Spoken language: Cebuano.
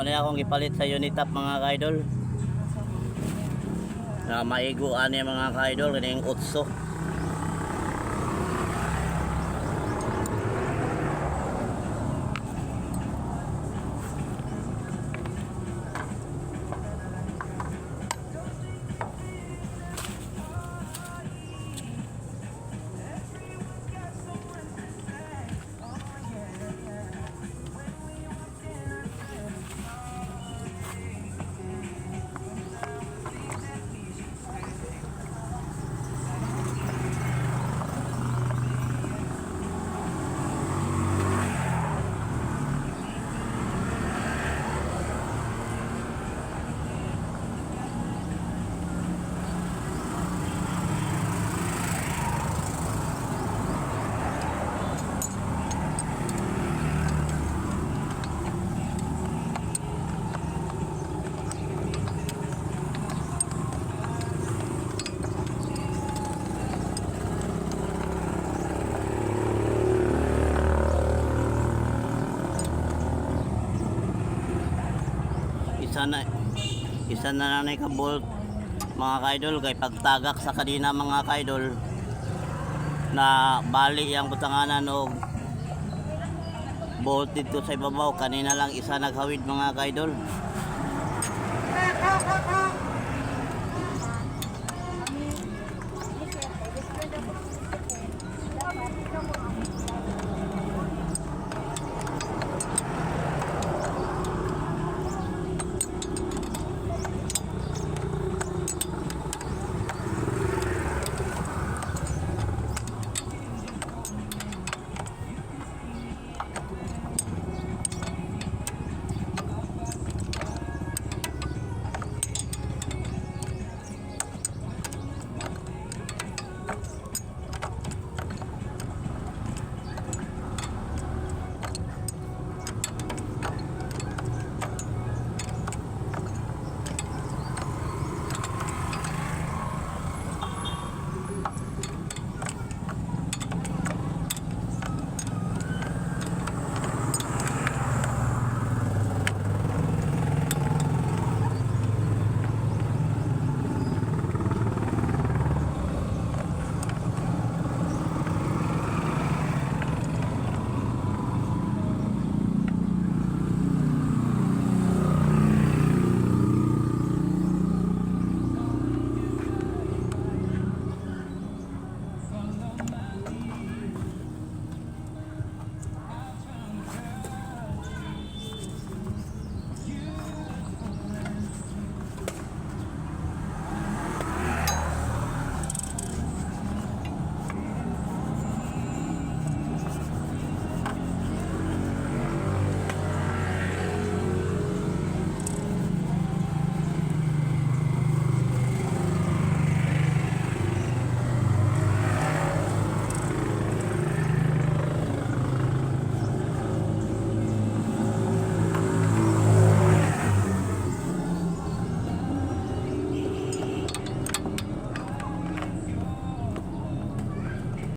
Ano akong gipalit sa unitap, mga ka-idol? Na maigo ani, mga ka-idol, kining otso. Isa na lang ka bolt, mga ka-idol, kay pagtagak sa kadina, mga ka-idol, na bali yang butanganan og bolt dito sa ibabaw. Kanina lang isa naghawid, mga ka-idol.